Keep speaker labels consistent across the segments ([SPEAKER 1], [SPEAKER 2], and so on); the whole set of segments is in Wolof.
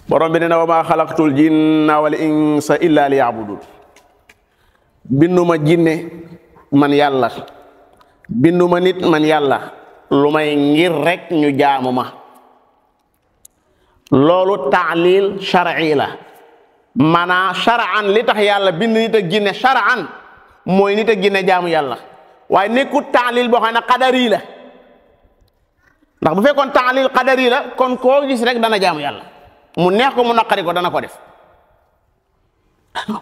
[SPEAKER 1] borom bi ne na wa maa xalaqtul jinna wal insa illa liya'budun binduma jinne man yàlla binduma nit man yàlla lu may ngir rek ñu jaamu ma loolu taalil shar'i la maanaa shar'an li tax yàlla bind nit ak jinne shar'an mooy nit ak jinne jaamu yàlla waaye nekkul taalil boo xam ne qadari la ndax bu fekkoon taalil qadari la kon koo gis rek dana jaamu yàlla mu neex ko mu naqari ko dana ko def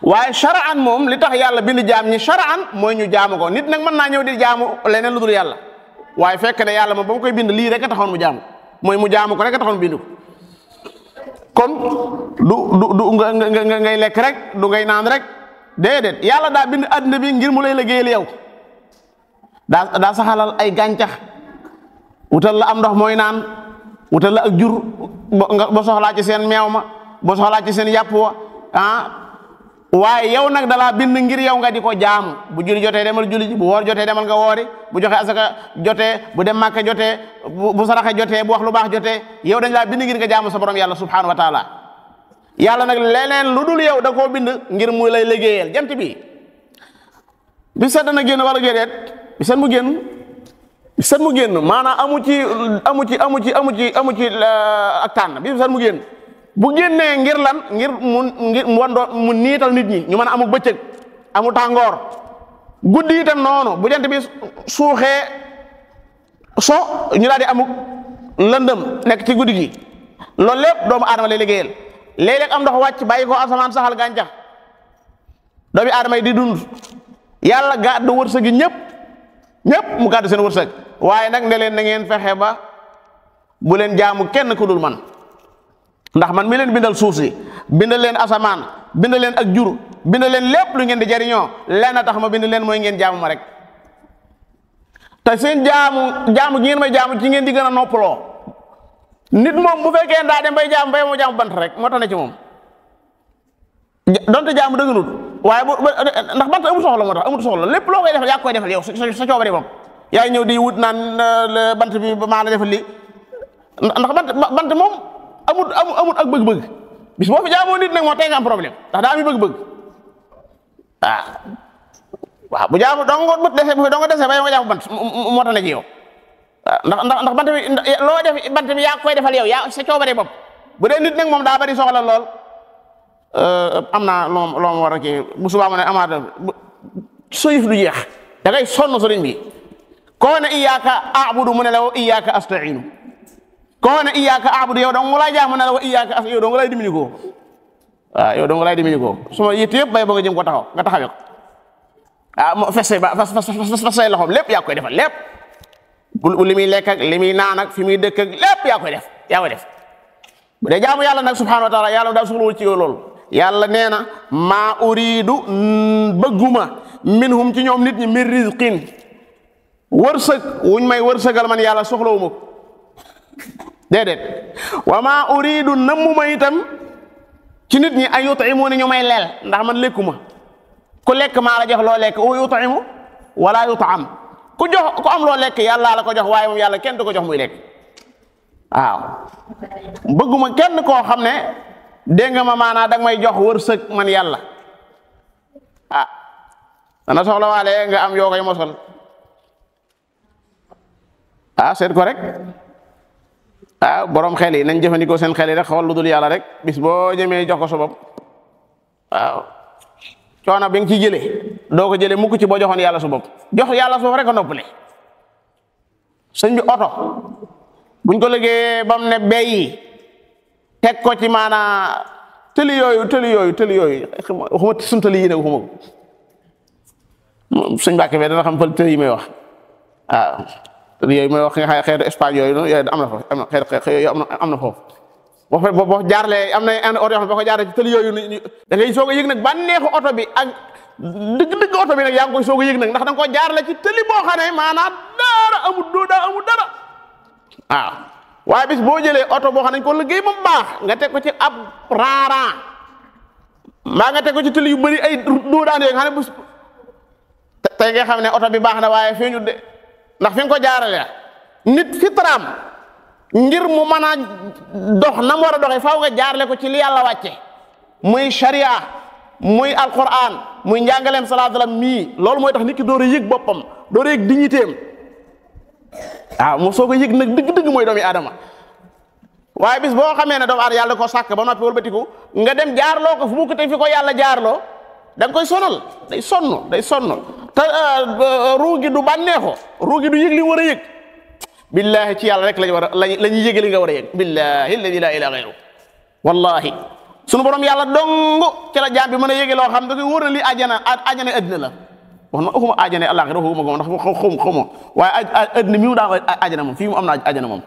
[SPEAKER 1] waaye shar'an moom li tax yàlla bind jaam ñi shar'an mooy ñu jaamu ko nit nag mën naa ñëw di jaamu leneen lu dul yàlla waaye fekk ne yàlla moom ba mu koy bind lii rek a taxoon mu jaamu mooy mu jaamu ko rek a taxoon bind ko kon du ngay lekk rek du ngay naan rek déedéet yàlla daa bind àddina bi ngir mu lay liggéeyal yow daa saxalal ay gàncax wutal la am ndox mooy naan wutal la ak jur ba soxlaa ci seen meew ma ba soxlaa ci seen yàpp wa waaye yow nag dalaa bind ngir yow nga di ko jaamu bu julli jotee demal julli ji bu woor jotee demal nga woori bu joxe asaka jotee bu dem màkka jotee bu saraxe jotee bu wax lu baax jotee yow dañ laa bind ngir nga jaamu sa borom yàlla subhanahu wa taala yàlla nag leneen lu dul yow da koo bind ngir mu lay liggéeyal jant bi set na génn wala génneet bi set mu génn maanaam amu ci ak tànn bi set mu génn bu génnee ngir lan ngir mu niital nit ñi ñu mën a amuk bëccëg amu tàngoor guddi itam noonu bu jant bi suuxee so ñu daal di amuk lëndëm nekk ci guddi gi loolu lépp doomu aadama lay liggéeyal léeg-léeg am ndox wàcc bàyyi ko asamaan saxal gàncax doomu aadama yi di dund yàlla gàddu wërsëg gi ñëpp mu gàddu seen wërsëg waaye nag ne leen na ngeen fexe ba bu leen jaamu kenn ku dul man ndax man mi leen bindal suuf si bindal leen asamaan bindal leen ak jur bindal leen lépp lu ngeen di jariñoo lenn tax ma bind leen mooy ngeen jaamu ma rek te seen jaamu gi ngeen may jaamu ci ngeen di gën a noppaloo nit moom bu fekkee daa dem bay moo jaamu bant rek moo tax ne ci moom donte jaamu dëgganut waaye ndax bant amul soxla moo tax amul soxla lépp loo koy defal yaa koy defal yow sa coobare bopp yaay ñëw di wut naan bant bi maa la defal li ndax bant moom amut ak bëgg-bëgg bis boo fi jaamoo nit nag moo tey nga am problème ndax daa am bëgg-bëgg waaw bu jaamu dong nga dese bay nga jaamu bant moo tax ne ci yow ndax bant bi loo def bant bi yaa koy defal yow yaa sa coobare bopp bu dee nit nag moom daa bari soxla lool am naa loo ma war a kii bu subaa ma ne amaata soyif du jeex da ngay sonn sëriñ bi koo ne iyyaka a'budu mu ne la wa iyyaka asta'inu koo ne iyyaka a'budu yow dong lay jaamu ne la wa iyyaka asta'inu yow dong lay dimbali ko waaw yow dong lay dimbali ko suma yitt yëpp bay ba nga jëm ko taxaw nga taxawee ko mo fas say loxoom lépp yaa koy defal lépp li muy lekk ak li muy naan ak fi muy dëkk ak lépp yaa koy def bu dee jaamu yàlla nag subhanahu wa taala yàlla daa soxlawul ci yow loolu yàlla nee na maa uridu bëgguma minhum ci ñoom nit ñi min rizqin wërsëg wuñ may wërsëgal man yàlla soxlawuma ko déedéet wa maa uridu nammuma itam ci nit ñi ay yut'imuni ñu may leel ndax man lekkuma ku lekk maa la jox loo lekk o yut'imu wala yut'am ku am loo lekk yàlla la ko jox waaye moom yàlla kenn du ko jox muy lekk waaw bëgguma kenn koo xam ne dégg nga ma maanaa danga may jox wërsëg man yàlla dana soxla waale nga am yoo koy mosal seet ko rek borom xel yi nañ jëfandikoo seen xel yi rek xool lu dul yàlla rek bis boo jëmee jox ko sa bopp coono bi nga ciy jëlee doo ko jëlee mukk ci boo joxoon yàlla sa bopp jox yàlla sa bopp rek a noppale sëñ bi oto buñ ko liggéeyee ba mu ne béy teg ko ci maanaa tëli yooyu waxuma suñ tëli yi ne waxuma ko sëñ Mbàkke fee dana xam fël tëli yi may wax tëli yooyu may wax nga xay xeetu Espagne yooyu am na foofu am na foofu boo jaarlee am na oto yoo xam ne boo ko jaarlee ci tëli yooyu da ngay soog a yëg nag bànneexu oto bi ak dëgg oto bi nag yaa ngi koy soog a yëg nag ndax da nga ko jaarale ci tëli boo xam ne maanaam dara amul dara waaye bis boo jëlee oto boo xam ne dañ ko liggéey ba mu baax nga teg ko ci ab raaraan mbaa nga teg ko ci tëli yu bëri ay doodaan yooyu nga xam ne bés tey nga xam ne oto bi baax na waaye feeñu de ndax fi nga ko jaarale nit fitraam ngir mu mën a dox na mu war a doxee faaw nga jaarle ko ci li yàlla wàcce muy sharia muy alquran muy njàngaleem sallallahu alayhi wasallam mii loolu mooy tax nit ki door a yëg boppam door a yëg dignitéem waaw mu soog a yëg nag dëgg-dëgg mooy doomi aadama waaye bis boo xamee ne doomu aadama yàlla ko sàkk ba noppi wëlbatiku nga dem jaarloo ko fu mu ko te fi ko yàlla jaarloo da nga koy sonal day sonn te ruu gi du bànneexoo ruu gi du yëg li war a yëg billahi ci yàlla rek lañu war a la ñuy yëge li nga war a yëg billahi alladi la ilaha gayru wallahi sunu borom yàlla dong ci la jaam bi mën a yëge loo xam da koy wóor na lii ajjana addina la wax na waxuma ajjana àllaaxira waxuma ko ndax xaw waaye addina mi mu daa ajjana moom fii mu am na ajjana moom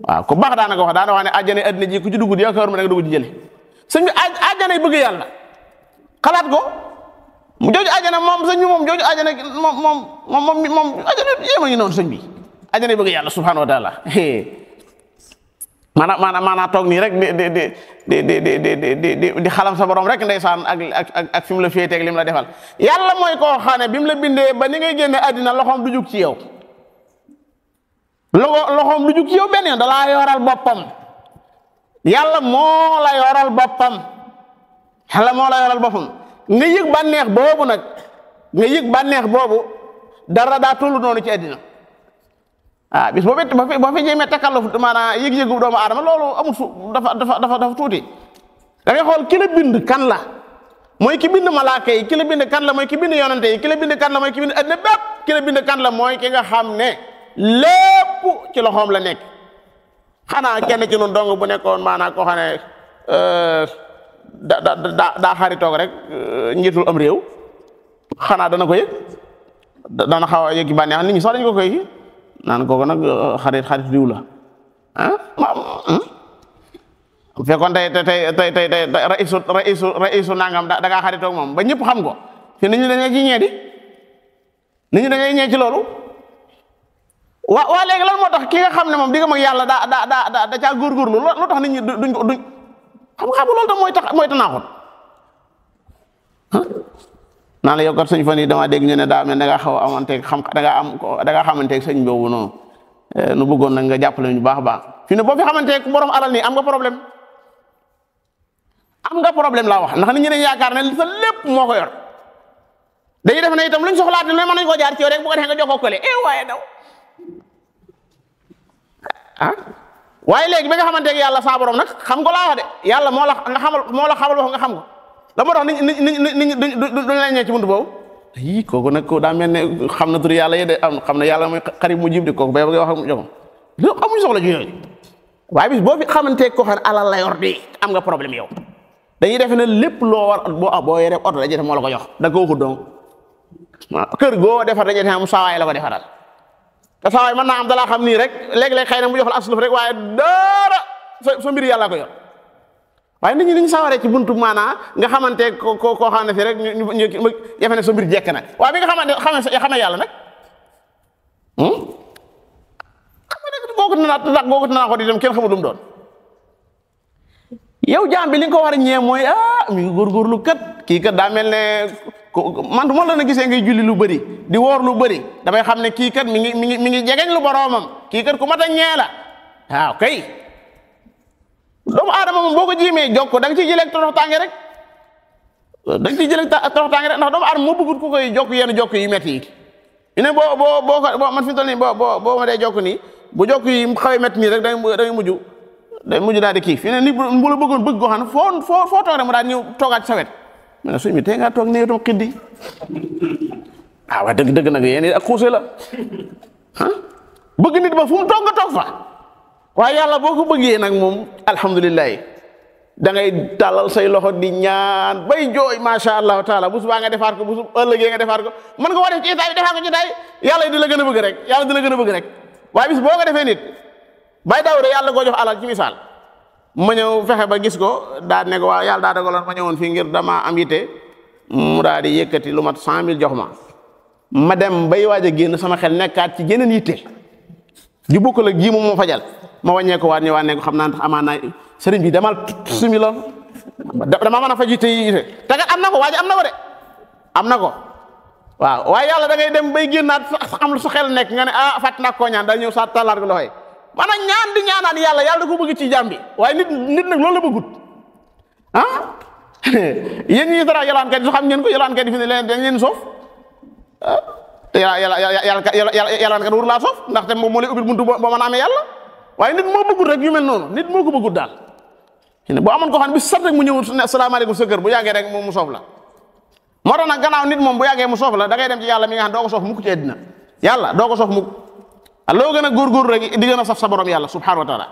[SPEAKER 1] waaw ku baax daanaka wax daana wax ne ajjana addina ji ku ci dugg yaakaar ma da nga dugg ci jële sëñ bi ajjana yi bëgg yàlla xalaat ko mu jooju ajjana moom sëñ bi moom jooju ajjana moom ajjana yéema ngi noonu sëñ bi ajjana yi bëgg yàlla subhanahu wa taala maanaam toog nii rek di xalam sa borom rek ndeysaan ak fi mu la féetee ak lim la defal yàlla mooy koo xam ne bi mu la bindee ba ni ngay génne àddina loxoom du jug ci yow loxoom du jug ci yow benn yoon dalaa yoral boppam yàlla moo la yoral boppam nga yëg bànneex boobu nag nga yëg bànneex boobu dara daa tollu noonu ci àddina bis boo fi jéemee takalluf maanaam yëg-yëgu doomu aadama loolu amul dafa tuuti da ngay xool ki la bind kan la mooy ki bind malaaka yi ki la bind kan la mooy ki bind yonante yi ki la bind kan la mooy ki bind àddina bépp ki la bind kan la mooy ki nga xam ne lépp ci loxoom la nekk xanaa kenn ci noonu dong bu nekkoon maanaam koo xam ne daa xaritoog rek njiitul am réew xanaa dana ko yëg dana xaw a yëg bànneex nit ñi sax dañu ko koy naan kooku nag xarit diw la bu fekkoon tey raisu nangam da ngaa xaritoog moom ba ñëpp xam ko fi nit ñi dañuy ci ñee di nit ñi dañuy ñee ci loolu waa léegi lan moo tax ki nga xam ne moom digga mag yàlla da caa góorgóorlu lu tax nit ñi duñ xam loolu tam mooy tanaaxut naan la yow kat sëñ fan yi dama dégg ñu ne daa mel da ngaa xaw a amanteeg da ngaa xamanteeg sëñ boobu noonu nu bëggoon nag nga jàppale ñu baax a baax fi ne boo fi xamanteeg borom alal nii am nga problème laa wax ndax nit ñi dañ yaakaar ne sa lépp moo ko yor dañuy def ne itam luñ soxlaati lu mën nañ koo jaar ci yow rek bu ko defee nga jokkoo kële waaye daw waaye léegi bi nga xamanteeg yàlla saa borom nag xam ko laa wax de yàlla moo la xamal wax nga xam ko la moo tax nit duñ la ñee ci buntu boobu kooku nag ko daa mel ne xam na tur yàlla yi de xam na yàlla mooy xarit mu jib di kooku bay ba nga wax mu joxam loolu amuñ soxla ci yooyu waaye bis boo fi xamanteeg koo xam ne alal la yor di am nga problème yow dañuy defe ne lépp loo war boo yore oto dañuy def moo la ko jox da nga ko waxut donc kër goo defar dañuy def mu saawaay la ko defaral te saawaay mën naa am dalaa xam nii rek léeg-léeg xëy na mu jox la asluf rek waaye dara sa mbir yàlla ko yor waaye nit ñi liñ sawaree ci buntu maanaa nga xamante koo xam ne fi rek ñu yafe ne sa mbir jekk na waaye bi nga xamee yàlla nag googu dinaa ko di dem kenn xamul lu mu doon yow jaam bi li nga ko war a ñee mooy mi ngi góorgóorlu kat kii kat daa mel ne man du ma la na gisee ngay julli lu bëri di woor lu bëri damay xam ne kii kat mi ngi jegeñ lu boroomam kii kat ku mat a ñee la waaw kay doomu aadama moom boo ko jiimee jokko da nga ciy jëlee toroxtaange rek ndax doomu aadama moo bëggut ku koy jokk yenn jokk yi métti yi ñu ne boo man fi mu toll nii boo ma dee jokk nii bu jokk yi xawee métti nii rek day mujj daal di kii fi ne ni bu la bëggoon bëgg goo xam ne foo toog rek mu daal ñëw toogaat sa wet mais suñ mi tey ngaa toog néew tam xiddi waaye dëgg nag yéen ak xuuse la bëgg nit ba fu mu toog nga toog fa waaye yàlla boo ko bëggee nag moom alhamdulilah da ngay tàllal say loxo di ñaan bay jooy macha allahu taala bu subaa nga defaat ko bu ëllëgee nga defaat ko mën nga ko def ci état bi defaat ko ci état yi yàlla di la gën a bëgg rek yàlla di la gën a bëgg rek waaye bis boo ko defee nit bay daw rek yàlla koo jox alal ci misaal ma ñëw fexe ba gis ko daa ne ko waaw yàlla daa dogaloon ma ñëwoon fii ngir dama am yitte mu daal di yëkkati lu mat 100 000 jox ma dem bay waaj a génn sama xel nekkaat ci geneen yitte ju bokkul ak ji moom moo fajal ma wàññee ko waat ñëwaat ne ko xam naa ndax amaan naa sëriñ bi demal sumi la dama mën a faj yitte yitte te kat am na ko waaj am na ko de am na ko waaw waaye yàlla da ngay dem bay génnaat am lu sa xel nekk nga ne fàtt naa koo ñaan daal ñëw sa talaat ko loxoy maanaam ñaan di ñaanaan yàlla da ko bëgg ci jaam bi waaye nit nag loolu la bëggut yéen ñi dara yalwaankat yi xam ngeen ko yalwaankat yi fi ne leen dañ leen soof te yalwaankat wur laa soof ndaxte moom moo lay ubbil buntu boo mën a amee yàlla waaye nit moo bëggut rek yu mel noonu nit moo ko bëggut daal boo amoon ko xam ne bi sat rek mu ñëw ne asalaamaaleykum sa kër bu yàggee rek mu soof la moo tax nag gannaaw nit moom bu yàggee mu soof la da ngay dem ci yàlla mi nga xam doo ko soof mukk ci àddina yàlla doo ko soof mukk loo gën a góorgóorlu rek di gën a saf sa borom yàlla subhanahu wa taala